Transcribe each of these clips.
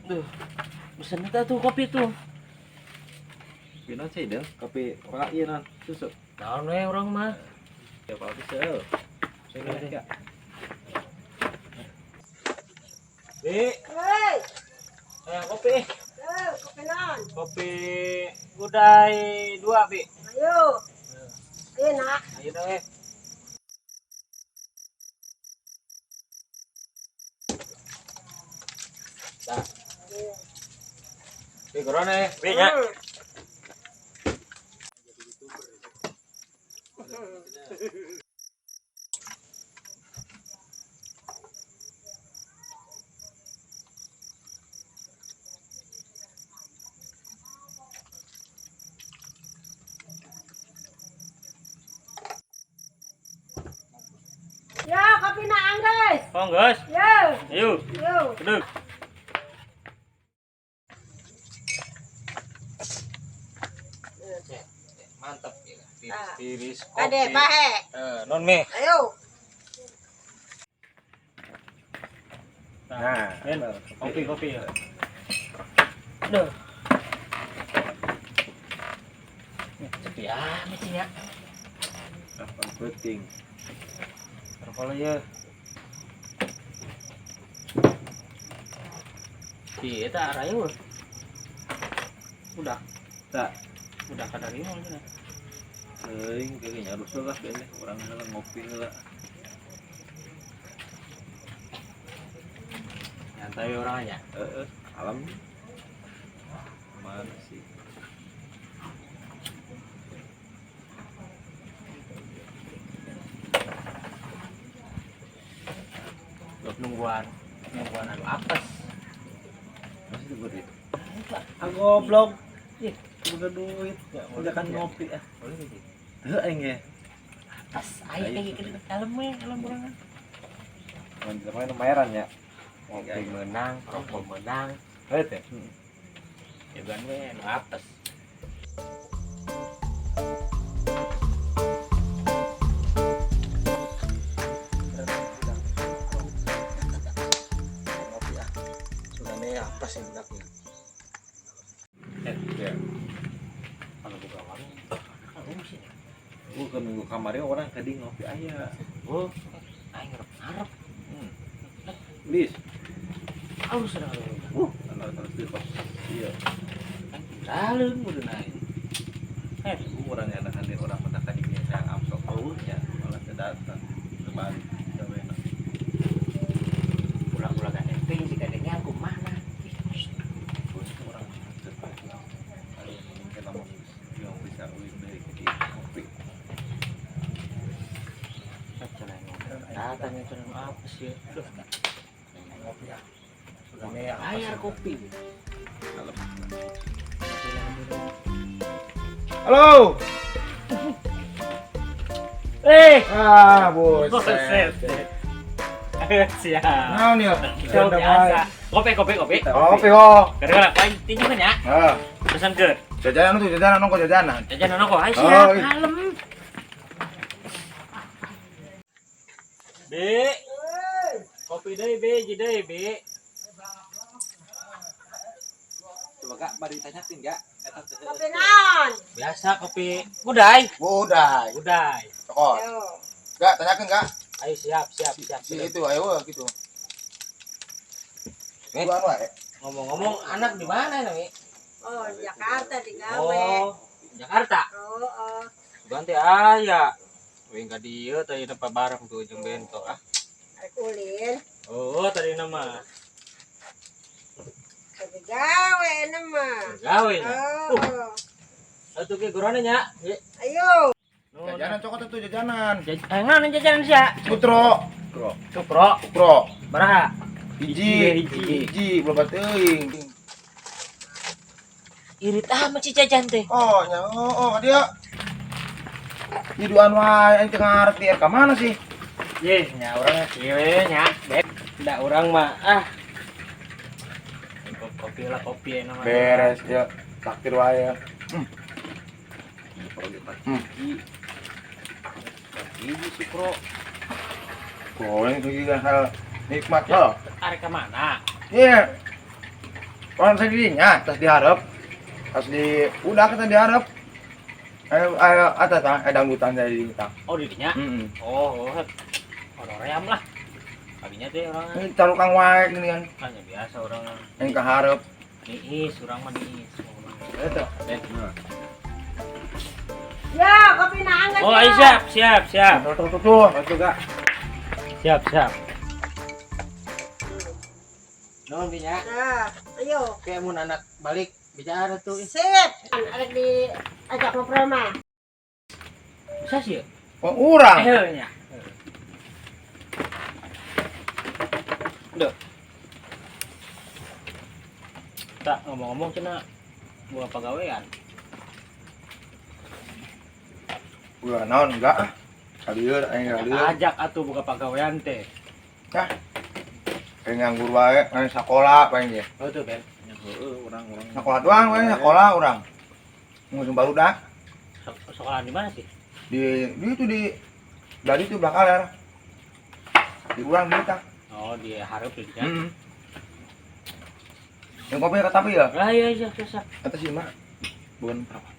Duh. Pesen eta tuh kopi tuh. Kopi non sih, Del? Kopi apa iya non? Susu. Naon we urang mah. Ya apa bisa. Sini ya. Bi, Hei, kopi. Kopi non. Kopi gudai 2, Bi. Ayo. Ayo nak. Ayo deh. Dah. Bi, corona ya. Bi, ya. Ya, kopi nak guys. Oh, guys. Yo. Ayo. Yo. Duduk. Mantap ya. Tiris-tiris kopi. Ade, pahe. Non me. Ayo. Nah, Men, kopi-kopi ya. Duh. Sepi amat sih ya. Apa penting? Kalau ya. Iya, eta arahnya weh. Udah. Tak. Udah kadar ini cenah. Teuing kayaknya rusuh lah kayaknya orang heula ngopi heula. Nyantai orang aja. Heeh, alam. Mana sih? Buat nungguan, nungguan anu apes. Masih tunggu duit. Ah goblok. Ih, Boga duit. Ya, Udah kan ya. ngopi ah. Boleh gitu. Heuh aing ge. Apes, ayo kayak gitu kalem we, kalem urangan. Mun jelema nu mayaran ya. Ngopi menang, rokok menang. Heuh teh. Ya kan we anu apes. Ngopi ah. Sudahnya apes yang budak ya. Ya. Kalau buka warung, warung sih. Gua ke minggu kamari orang tadi ngopi aya. Oh, aing ngarep-ngarep. Lis. Halus ada kalau. Terus di kos. Iya. Kan viraleun kudu naik. Gua orang yang ada orang pernah tadi biasa yang amplop ya, malah teu datang. Kebalik. Gawe enak. Pulang-pulang kan enteng jika adanya aku mana. Gua itu orang cepat. Ayo mungkin lamun yang bisa uih deui ke dieu ngopi. Datangnya cenah apa sih? Aduh. Ngopi ah. Bayar kopi. Kalem. Halo. Eh, Ah, buset. Siap. Naon ya? Biasa. Kopi, kopi, kopi. Kopi kok. Gara-gara paling tinju kan ya? Ah, Pesan ke. jajanan tuh jajanan nongko jajanan. Jajan ono kok. Ayo Oh, siap, iya. kalem. Bi, kopi deui, Bi, ji deui, Bi. Coba Kak, bari tanyakin enggak? Eta teh. Kopi non. Biasa kopi gudai. Budai. Gudai. Cokot. Ayo. Enggak, tanyakin enggak? Ayo siap, siap, siap. Si itu ayo gitu. Eh. Duaan wae. Ngomong-ngomong anak di mana nih? Oh, di Jakarta digawe. Oh, Jakarta. Oh, oh. Ganti aya. Wih ka dieu tadi tempat bareng tuh jeung bento ah. Arek ulin. Oh, tadi nama. Digawe nama. Gawe nya. Oh. Atuh ge gorone nya. Ayo. Jajanan cokot itu jajanan. Jajanan jajanan sia. Sutro, Cupro. Sutro. Baraha? Hiji, Hiji. hiji, belum teuing. Irit amat si jajan teh. Oh, nya oh, oh dia. Ini duaan wae aing teu ngarti ka mana sih? Ye, nya urang kieu we nya. Bek, da urang mah ah. Kopi lah kopi enak mah. Beres ya. Takdir wae ya. Hiji sukro. Goreng itu juga hal nikmat loh. Arek ke mana? Iya. Orang sendirinya tas diharap. Tas di udah kita diharap. Ayo ayo atas ah, dangdutan saya di dinya. Oh, di dinya. Heeh. Oh, oh. Orang ream lah. Kadinya teh orang Ini carukang wae gini kan. kan ya biasa orang Yang keharap. niis, urang mah niis. Eta. Ya, kopi na angkat. Oh, ayo siap, siap, siap. Tuh tuh tuh tuh. Tuh gak. Siap, siap. Nuhun Binya. Nah, ayo. Kayak mun anak balik bicara tuh. Sip. Arek diajak ngobrol mah. Bisa sih ya? Oh, urang. Eh, nya. Duh. Tak ngomong-ngomong cenah buka pagawean. Ulah naon enggak. Kalieur aing kalieur. Ajak atuh buka pagawean teh. Aing nganggur wae, aing sakola paling ge. Oh tuh Ben. Heeh, urang-urang. Sekolah doang we, sekolah urang. Ngusung baru dah Sekolah di mana sih? Di itu di dari itu belakang di urang di tah. Oh, di Hareup di kan. Heeh. Yang kopi kata ya? Ah iya iya iya. Kata sih mah bukan berapa?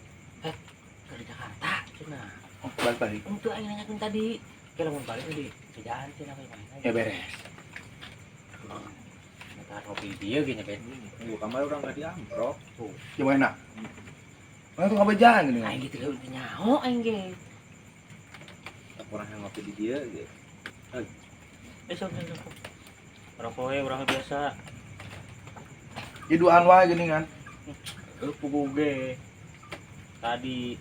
Dari Jakarta cenah. Oh, balik-balik. Untuk aing nanyakeun tadi. Kalau mau balik di kerjaan cenah main Ya beres. Bentar kopi dia gini Ben. Gua kamar urang gak diamprok. Gimana? Mana tuh ngabejaan gini. Aing gitu leuwih nyaho aing ge. Orang yang ngopi di dia gitu. Eh sok sok sok. Rokok we urang biasa. Iduan wae gini kan. Puguh ge. Tadi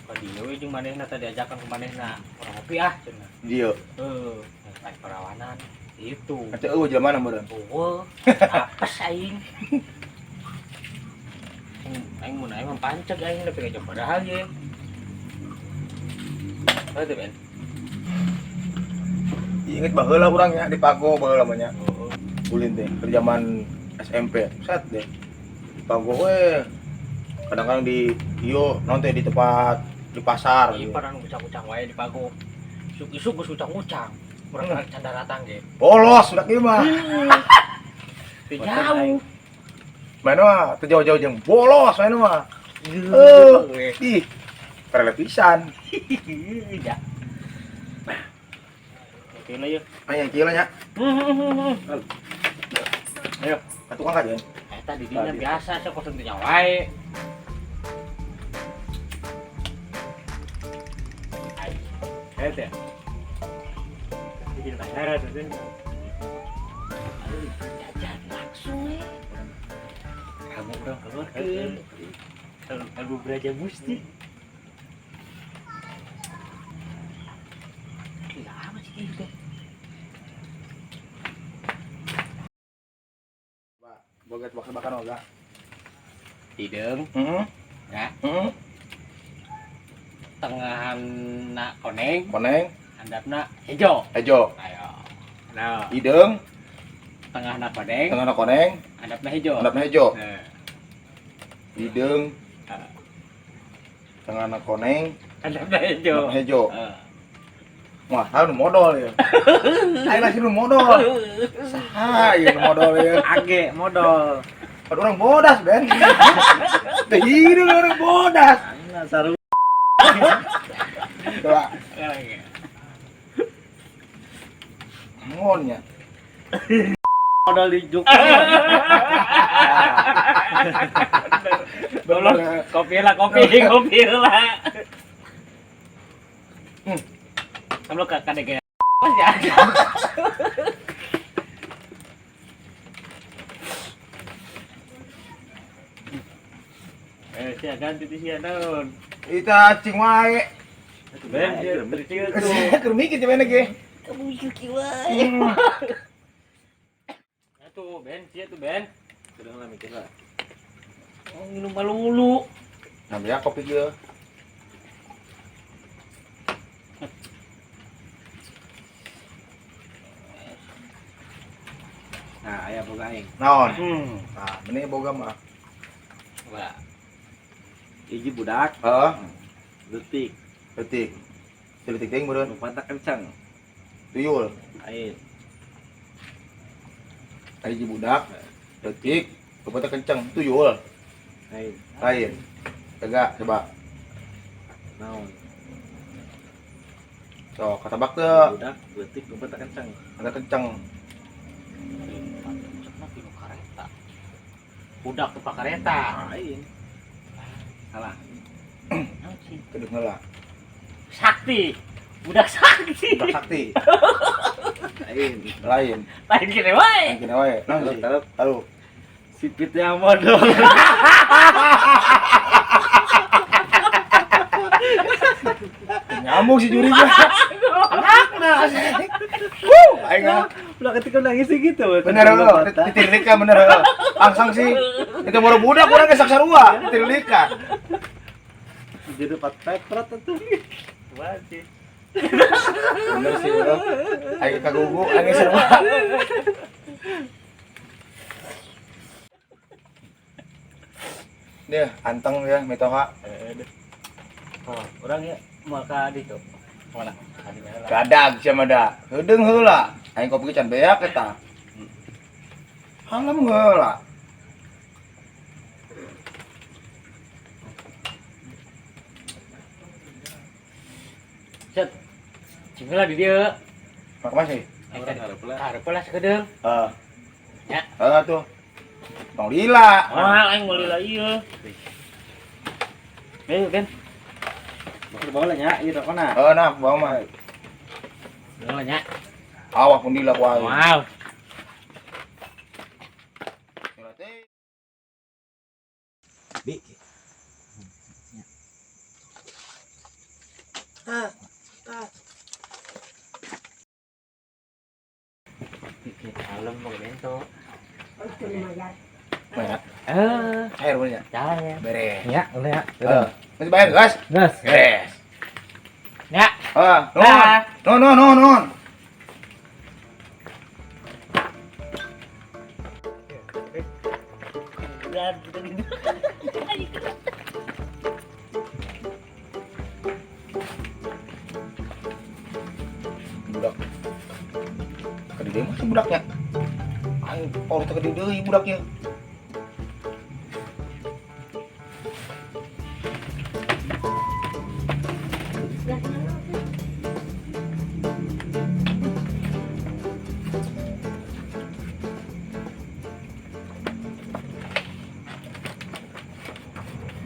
ka dieu we jeung manehna tadi ajakan ke manehna. Urang ngopi ah cenah. Dia. Heuh, naik perlawanan. Itu. Kata eueuh jelema na meureun. Eueuh, apes aing. Aing mun aing mah panceg aing tapi ngajak padahal ye. Oh, itu Ben. Ingat baheula urang nya di Pago baheula mah nya. Oh, Ulin teh ke zaman SMP. Set deh. Di Pago we. Kadang-kadang di iyo non teh di tempat di pasar. iya Gitu. paran ucang-ucang wae di Pago. Isuk-isuk geus ucang-ucang. Urang hmm. Candaratang ge. Bolos sudah kieu mah. Teu jauh. Mana mah teu jauh-jauh jeung bolos mana mah. Eh, Ih. Perle pisan. ya. Oke lah yuk. Aya kieu lah nya. Ayo. Ka tukang kajian. Eta di dinya biasa sok kosong teu wae. Eta. Bikin pacaran tuh. Aduh, jajan langsung eh. Kamu urang keluarkeun. Album Braja Musti. Gila amat sih gitu. Boga tebak-tebakan oga. Hideung, Heeh. ya. Heeh. Tengahan na koneng, Koneng, handapna hejo. hejo. Ayo. Nah, Hideung, tengahna koneng, tengahna koneng, handapna hejo. handapna hejo. Nah, Hideung, tengahna koneng, handapna hejo. handapna hejo. Heeh. Wah, nu modal ya. Aing masih nu modal. Saha ieu nu modal ya. Age modal. Ada orang bodas, Ben. Teu hideung orang bodas. Nah, saru. Coba ngonnya. Modal di juk. Tolong kopi lah, kopi, kopi lah. Hmm. Kamu ke KDG. Mas ya. Eh, sia ganti di sia naon. Ita cing wae. Ben, dia tercil tuh. Keur mikir cuman ge. Kamu mikir kieu wae. Nah, tuh, Ben, sia tuh, Ben. Sudah lah mikir lah. Oh, minum malulu. Namanya kopi kieu. Nah, aya boga aing. Naon? Hmm. Nah, mending boga mah. Wah, Hiji budak Heeh, leutik, leutik. Leutik teuing meureun. lompatna kencang. Tuyul. Aing. Hiji budak leutik, Lompatnya kenceng, tuyul. Lain. Lain. Tegak, coba. Naon? So, ketebak tuh. Budak leutik lompatna kenceng. Ada kenceng. Maksudna tinu kareta. Budak tuh kareta. Lain. Salah. Naon sih? Kedung heula. Sakti. Budak sakti. Budak sakti. Lain. Lain. Lain kene wae. Lain kene wae. Naon sih? Taruh. Taruh. Sipitnya modal. Nyamuk si jurinya. Anakna asik. Wuh, aing mah. Ulah ketika nangis sih gitu. Bener loh, titirlika bener loh. Langsung sih. Itu baru budak urang ge sarua, titirlika. Jadi pat pepret tuh. Wajib. Bener sih bro. Aing kagugu, aing sarua. Dia anteng ya mitoha. Oh, orang ya mau ka ditu. Mana? Ka dinya heula. Gadag sia mah da. Heudeung heula. Aing kopi can beak eta. Halem heula. Set. Cing heula di dieu. Mak masih. Urang hareup lah. Hareup lah sakedeung. Heeh. Ya. Heeh tuh. Tong lila. Moal aing mau lila ieu. Ayo, Ben. Bakal bawa lah nya, ieu rokona. Heeh nah, bawa mah. Heula nya. Awak pun lila ku aing. Moal. Bi. Hah. Ah. Bikin kalem mau bento. Oh, itu lumayan. Mana? Eh, Cair bener ya? cair. Beres. Ya, udah ya. Heeh. Masih bayar, guys? Gas. Beres. Ya. Heeh, nuhun. Nuhun, nuhun, nuhun, nuhun. Berat gitu. Budak. Kedi deui mah si budaknya. Aing power teh kedi deui budaknya.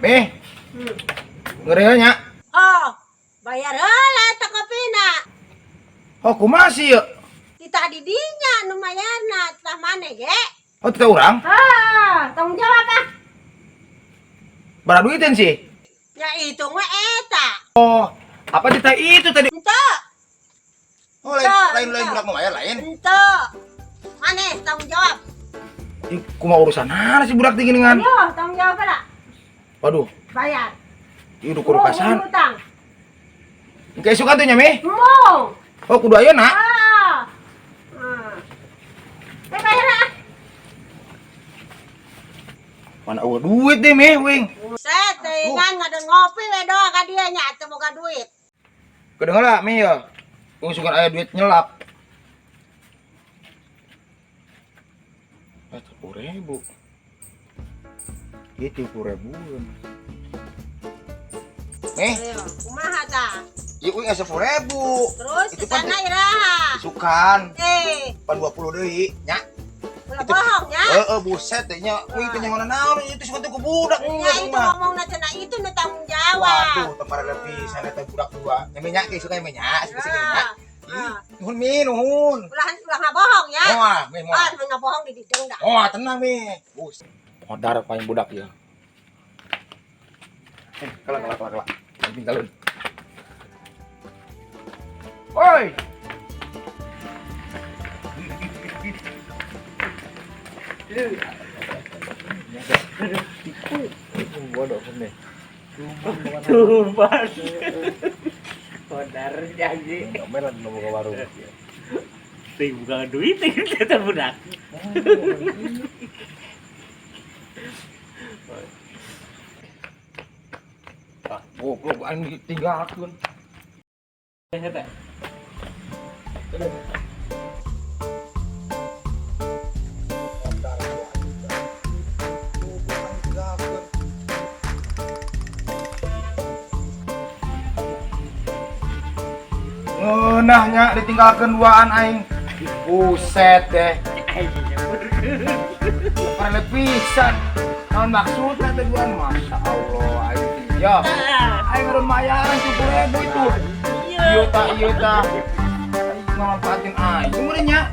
Beh, ngeri nya. Oh, bayar heula eta kopina. Oh, kumaha sih ya? Tita didinya nu mayarna tah maneh ge. Oh, tita urang? Ah, tanggung jawab ah. Bara duitin sih. Ya itu we eta. Oh, apa tita itu tadi? Henteu. Oh, lain Henteu, lain lain henteu. budak nu aya lain. Henteu. Maneh tanggung jawab. Ih, kumaha urusan sih budak teh geuningan? Ayo, tanggung jawab lah. Waduh, Bayar. ieu udah kurukasan. Mau utang. Engke isukan tuh nya, Mi? Mau. Oh, kudu ayeuna. Ah. Ah. Eh, bayar ah. Mana eueuh duit deh, Mi, wing. Buset, teuingan ngadon ngopi we doa ka dieu nya teu boga duit. Kedengar lah, Mi ya. Wing sugan aya duit nyelap. Eh, 10.000. Ieu 30.000-an. Eh, Ayo, kumaha tah? ieu uing aya 10.000. Terus Itu kan sana iraha. Isukan, Eh, pan 20 deui, nya. ulah Itu- bohong nya. Heeh, buset deh nya. Wing teh nyaho naon itu sugan teh ku budak Ya itu ngomongna cenah itu nu tanggung jawab. Waduh, tempat lebih sana teh budak dua. Nya minyak ke suka minyak, suka minyak. Ah, Nuhun Mi, nuhun. ulah ulah ngabohong ya. Moal, Mi, moal. Ah, nu ngabohong di dideng dah. Moal, tenang Mi. Buset. Modar paling budak ya. Eh, kelak kelak kelak kelak. Tinggalin. Woi. Bodoh kan deh. Tuban. Kodar janji. Ngomelan nu buka warung. Teu buka duit teh budak. Ah, goblok aing ditinggalkeun. Teh. Ngeunahnya ditinggalkeun duaan aing. Buset deh. Parele pisan. Naon maksudna teh duaan? Masya Allah aing teh. Ya. Aing lumayan 7.000 itu. Iya ta, iya ta. Aing ngamanfaatin aing meureun nya.